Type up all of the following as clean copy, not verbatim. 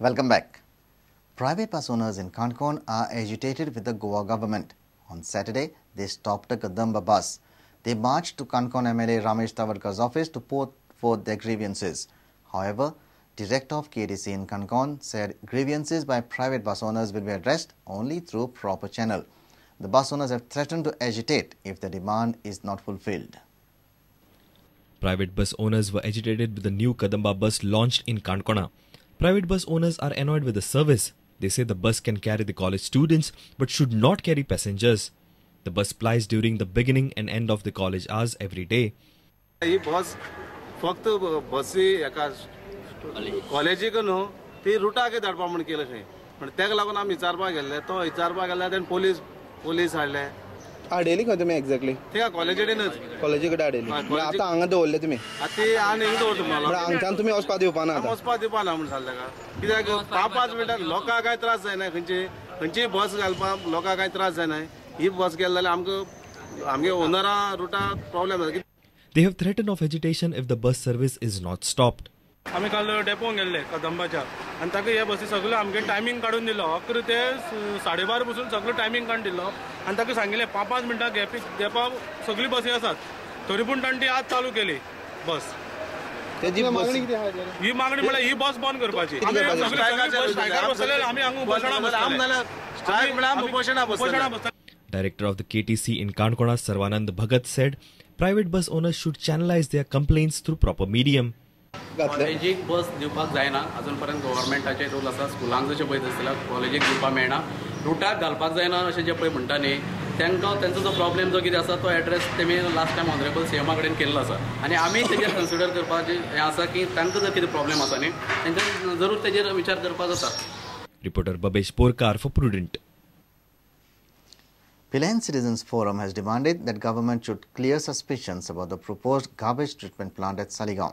Welcome back. Private bus owners in Canacona are agitated with the Goa government. On Saturday, they stopped a Kadamba bus. They marched to Canacona MLA Ramesh Tawadkar's office to put forth their grievances. However, Director of KTC in Canacona said grievances by private bus owners will be addressed only through proper channel. The bus owners have threatened to agitate if the demand is not fulfilled. Private bus owners were agitated with the new Kadamba bus launched in Canacona. Private bus owners are annoyed with the service. They say the bus can carry the college students but should not carry passengers. The bus plies during the beginning and end of the college hours every day. ही बस फक्त बसी एका कॉलेजीक न्हू ती रुटाक धाडपा म्हूण केलें खंय, पण तेका लागून आमी विचारपाक गेल्ले, तो विचारपाक गेल्ले तेणें पोलीस हाडले. हाडयली खंय तुमी एक्झॅक्टली? थिंगा कॉलेजी कडेनच. कॉलेजी कडेन हाडयली. आतां हांगा दवरले तुमी? आतां ती आनी हिंगा दवरता. हांगच्यान तुमी वचपा दिवपा ना? वचपा दिवपा ना म्हूण सांगलें ताका. कित्याक 5-5 मिनटां लोकांक कांय त्रास जायना, खंयची खंयचीय बस घालपाक लोकांक कांय त्रास जायना. ही बस गेली जाल्यार आमकां आमगे ओनरा रुटाक प्रॉब्लेम जाता. They have threatened of agitation if the bus service is not stopped. आमी काल डेपोंक गेल्ले कदंबाच्या आनी ताका हे बसी सगळो आमगे टायमींग काडून दिलो, 11 ते 12:30 पसून सगळो टायमींग काडून दिलो आनी ताका सांगिल्लें 5-5 मिनटां गॅपा सगळी बसी आसात, तरी पूण ताणें ती आज चालू केली बस. ही मागणी म्हळ्यार ही बस बंद करपाची. स्ट्रायकार बसले आमी हांगा उपोशणा बसले. Director of the KTC in Canacona, Sarvanand Bhagat, said private bus owners should channelize their complaints through proper medium. कॉलेजीक बस दिवपाक जायना, अजून पर्यंत गव्हर्मेंटाचे रूल आसा, स्कुलांक जशें पळयत आसल्यार कॉलेजीक दिवपाक मेळना, रुटाक घालपाक जायना अशें जे पळय म्हणटा न्ही तांकां तेंचो जो प्रॉब्लेम जो कितें आसा तो एड्रेस तेमी लास्ट टायम ऑनरेबल सीएमा कडेन केल्लो आसा आनी आमी तेजेर कन्सिडर करपाचें हें आसा की तांकां जर कितें प्रॉब्लेम आसा न्ही तेंच्यानी जरूर तेजेर विचार करपाक जाता. Reporter Babesh Porkar for Prudent. Pilerne Citizens Forum has demanded that government should clear suspicions about the proposed garbage treatment plant at Saligao.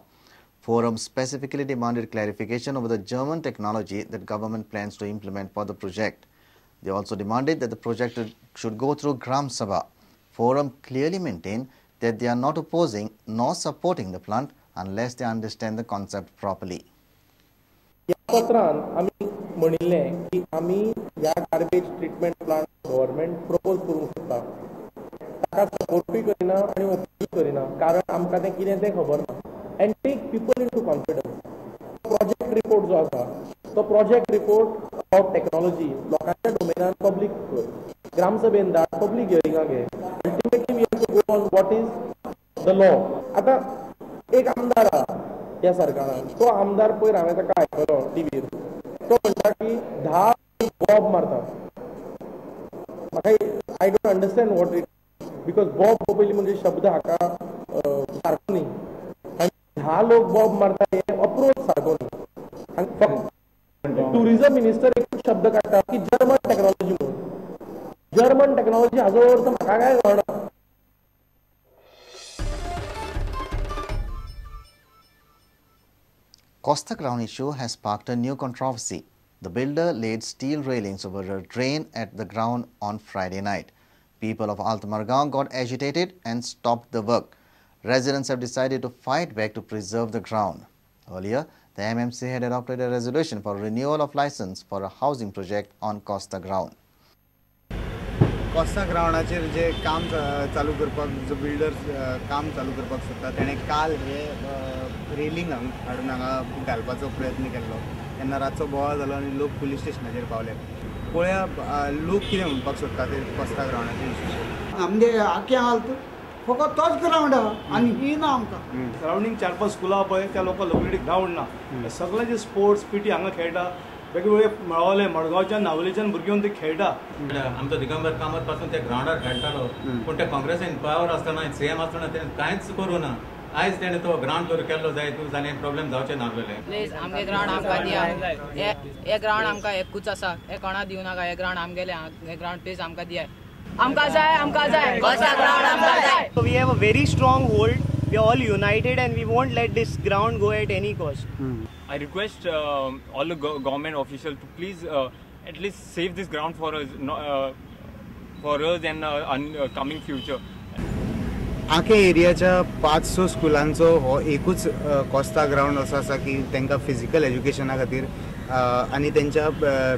Forum specifically demanded clarification over the German technology that government plans to implement for the project. They also demanded that the project should go through Gram Sabha. Forum clearly maintained that they are not opposing nor supporting the plant unless they understand the concept properly. ह्या पत्रान आमी म्हणिल्लें की आमी ह्या garbage treatment plant government propose करूंक सोदता, ताका सपोर्टूय करिना आनी ओपोजूय करिना, कारण आमकां तें कितें तें खबर ना. And take people into confidence. Project report जो आसा तो प्रोजेक्ट रिपोर्ट अबाउट टॅक्नॉलॉजी लोकांच्या डोमेनान पब्लीक कर, ग्रामसभेन धाड, पब्लीक हियरिंगाक घे. Ultimately we have to go on what is the law. आतां एक आमदार आहा ह्या सरकारान, तो आमदार पयर हांवें ताका आयकलो टिवीर, तो म्हणटा की 10 बॉब मारता. म्हाका I don't understand what it, because bomb हो पयलीं म्हणजे शब्द हाका सारको न्ही, आनी 10 लोक बॉब मारता हे अप्रोच सारको न्ही. आनी फक्त टुरिजम मिनिस्टर एक शब्द काडटा की जर्मन टॅक्नॉलॉजी म्हणून. जर्मन टॅक्नॉलॉजी हाजो अर्थ म्हाका काय कळना. Costa ground issue has sparked a new controversy. The builder laid steel railings over a drain at the ground on Friday night. People of Alto Margao got agitated and stopped the work. Residents have decided to fight back to preserve the ground. Earlier, the MMC had adopted a resolution for renewal of license for a housing project on Costa ground. Costa ग्राउंडाचेर जे काम चालू करपाक जो builder काम चालू करपाक सोदता तेणें काल हे रेलिंग हाडून हांगा घालपाचो प्रयत्न केल्लो. तेन्ना रातचो बोवाळ जालो आनी लोक पुलीस स्टेशनाचेर पावले. पळया लोक कितें म्हणपाक सोदता ते कोस्ता ग्राउंडाचेर. आमगे आख्या आल्त फकत तोच ग्राउंड आहा आनी ही ना आमकां. सरावंडींग 4-5 स्कुलां पळय त्या लोकांक लोकेलिटी ग्राउंड ना. सगळे जे स्पोर्ट्स पी टी हांगा खेळटा, वेगवेगळे मळवले मडगांवच्यान नावलेच्यान भुरगीं येवन ते खेळटा. आमचो दिगंबर कामत पासून ते ग्राउंडार खेळटालो, पूण ते काँग्रेसीन पावर आसतना सीएम आसतना तेणें कांयच करूं ना. आयज तेणें तो ग्राउंड जर केल्लो जायत जाल्यार प्रॉब्लेम जावचे नासलेले. प्लीज आमगे ग्राउंड आमकां दिया, हे ग्राउंड आमकां एकूच आसा, हे कोणा दिवं नाका, हे ग्राउंड आमगेले, हे ग्राउंड प्लीज आमकां दिया. आमकां जाय, आमकां जाय, कोस्ता ग्राउंड आमकां जाय. We have a very strong hold. We are all united and we won't let this ground go at any cost. I request all the government officials to please at least save this ground for us, and coming future. आखे एरियाच्या 5-6 स्कुलांचो हो एकूच Costa ground असो आसा की तांकां physical एज्युकेशना खातीर आनी तेंच्या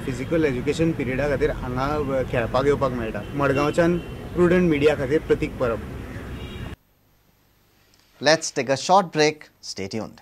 फिजिकल एज्युकेशन पिरियडा खातीर हांगा खेळपाक येवपाक मेळटा. मडगांवच्यान प्रुडंट मिडिया खातीर Pratik Parab. Let's take a short break. Stay tuned.